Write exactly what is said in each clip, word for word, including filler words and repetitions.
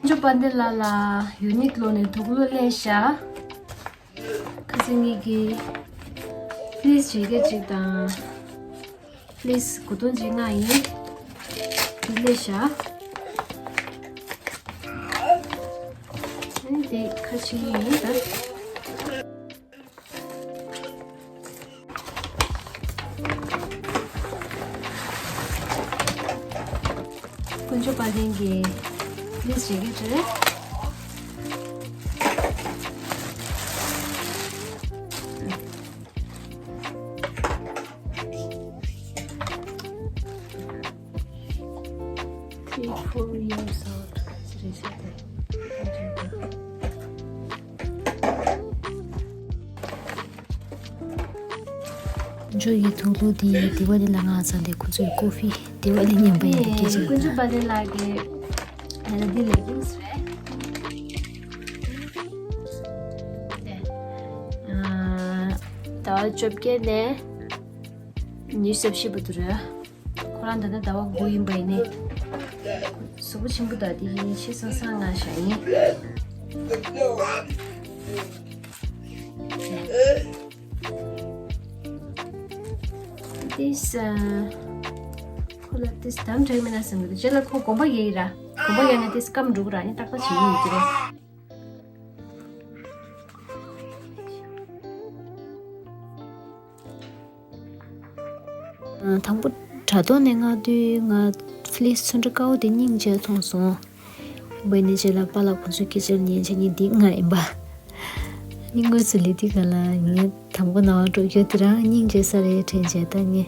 ཅོ་པ་འདི་ལ་ལ་ཡུ་ནིག་ལོ་ནས་དུག་ལོ་ལས་ཤ། ཁ་སང་ངེད་ཀྱི་ཕི་ལིས་བྱེད་ཀྱི་ཅིག་དང་། ཕི་ལིས་གོ་དོན་ཅིག་ང་ཡིན། ཕི་ལིས་ཤ། ཨ་ནི་དེ་ཁ་ཕྱེ་ཡིན་ད། དཀོན་མཆོག་དཔལ་ལྡན་གྱི་ལིས་བྱེད་ཀྱི་རེད། Three, four years old. ཇོ་ཡི་དུག་ལོ་དེ་དེ་བ་ལི་ལ་ང་ཚང་དེ་ཁོ་ཚོའི་ཀོ་ཧྥི་དེ་བ་ལི་མཉམ་པ་ཡིན་པའི་སྐད་ཆ་ཡིན། དཀོན་མཆོག་དཔལ་ལྡན་ལགས་ཀྱི་ཨ་ནི་འདི་ལེག་གིང་སི་རེད། ཟླ་བ་བཅོ་བརྒྱད་ནས་ཉི་ཤུ་རྩ་བཞི་བར་དུ་རེད། ཁོ་རང་ད་ལྟ་ཟླ་བ་དགུ་ཡིན་པ་ཡིན་ནི། གཟུགས་པོ་ཆེན་པོ་དང་དེ་ཡིན་ཤེས་སང་སང་ང་ཤ་ཡིན། ཏིས། ཁོ་ལ་ཏིས་དམ་དྲག་མེད་ན་བསམ་གི་འདུག་རྗེས་ལ་ཁོ་གོམ་པ་ཡེ་ཡི་ར། གོམ་པ་ཡེ་ན་ཏིས་སྐམ་འགྲོ་གི་ར་ནི་ཏག་ཏག་བྱེད་ཀྱི་ཡོད་ཀྱི་རེད། དང་པོ་དྲ་ཐོག་ནས་མངགས་དུས་ང་ཕི་ལིས་ཚོན་ཁྲ་དཀར་པོ་དེ་སྙིང་རྗེ་མཐོང་སོང་། བའི་ནི་རྗེས་ལ་པཱ་ལགས་ཁོང་ཚོའི་སྐད་ཆར་ཉན་བྱས་ངས་འདི་ང་ཡིན་པ། ནི་དངོས་སུ་ལི་ཏི་ག་ལ་ངས་དང་པོ་ནང་འགྲོ་རྒྱུ་དེ་རང་སྙིང་རྗེ་ས་རེད་དྲན་བྱས་ད་ངས།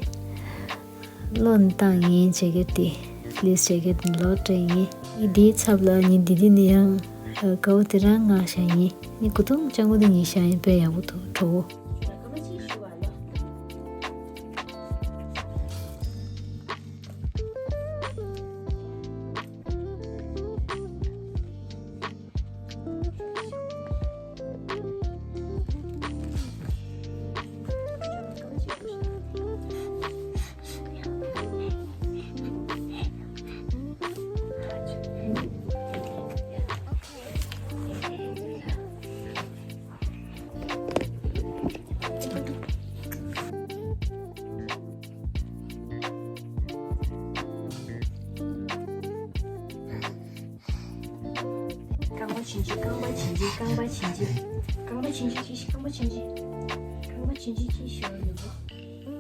བློ་ནི་བཏང་ཡིན་ཇེ་ཀེ་ཊི་དེ། ཕི་ལིས་ཇེ་ཀེ་ཊི་ནི་ལོ་སྤྲད་ཡིན། ངས་འདིའི་ཚབ་ལ་ངས་འདི་འདི་ནི་ཡང་དཀར་པོ་དེ་རང་མངགས་བཞག་ཡིན། ངས་གོ་ཐུང་ལྕང་པོ་འདི་ངས་བཞག་ཡིན་དཔེ་ཡག་པོ་འདུག་གྲོགས་པོ། རྐང་པ་བྱིན་གྱིས། རྐང་པ་བྱིན་གྱིས། རྐང་པ་བྱིན་གྱིས། རྐང་པ་བྱིན་གྱིས་ཅི་ཞིག་རྐང་པ་བྱིན་གྱིས། རྐང་པ་བྱིན་གྱིས་ཅི་ཞིག་ཡོད་པ། རྐང་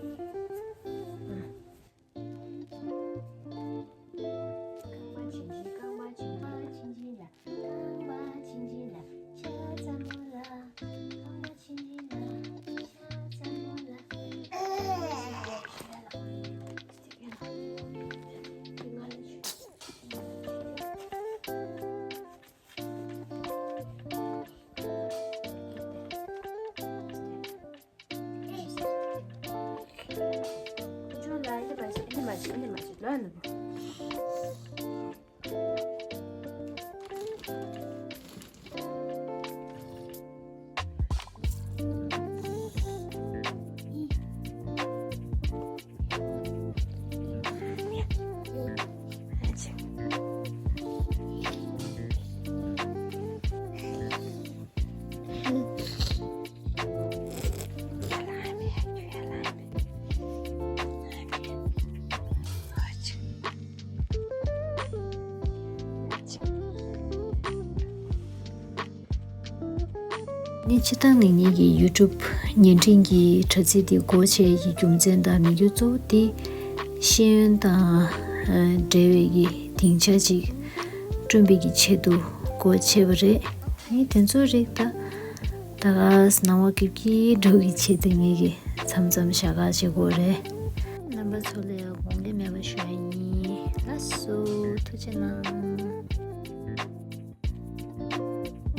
པ་བྱིན་གྱིས། རྐང་པ་བྱིན་གྱིས། རྐང་པ་བྱིན་གྱིས་ལ། རྐང་པ་བྱིན་གྱིས་ལ། ཆ་ཚ་མོ་ལ། རྐང་པ་བྱིན་གྱིས་ལ། ཆ་ཚ་མོ་ལ། ནི་སྤྱིར་བཏང་ནས་ངེད་ཀྱི་ཡུ་ཊུབ་བརྙན་འཕྲིན་གྱི་དྲ་ཚིགས་འདི་སྒོ་ཕྱེ་ཡི་རྒྱུ་མཚན་དང་མི་འགྱུར་གཙོ་བོ་དེ་ཤེས་ཡོན་དང་འབྲེལ་བའི་གི་སྡིངས་ཆ་ཅིག་བསྐྲུན་པའི་གི་ཆེད་དུ་སྒོ་ཕྱེ་བ་རེད། ནི་དེ་ཚོ་རིགས་ད་ད་ག་སྣང་བ་སྐྱིད་སྐྱིད་འགྲོ་གི་ཆེད་དུ་ངེད་ཀྱི་མཚམས་མཚམས་ཞྭ་ག་བྱེད་དགོས་རེད། རྣམ་པ་ཚོ་ལ་ཡང་དགོངས་འགལ་མེད་པ་ཞུ་ཡ་ཡིན། ལགས་སོ། ཐུགས་རྗེ་གནང་།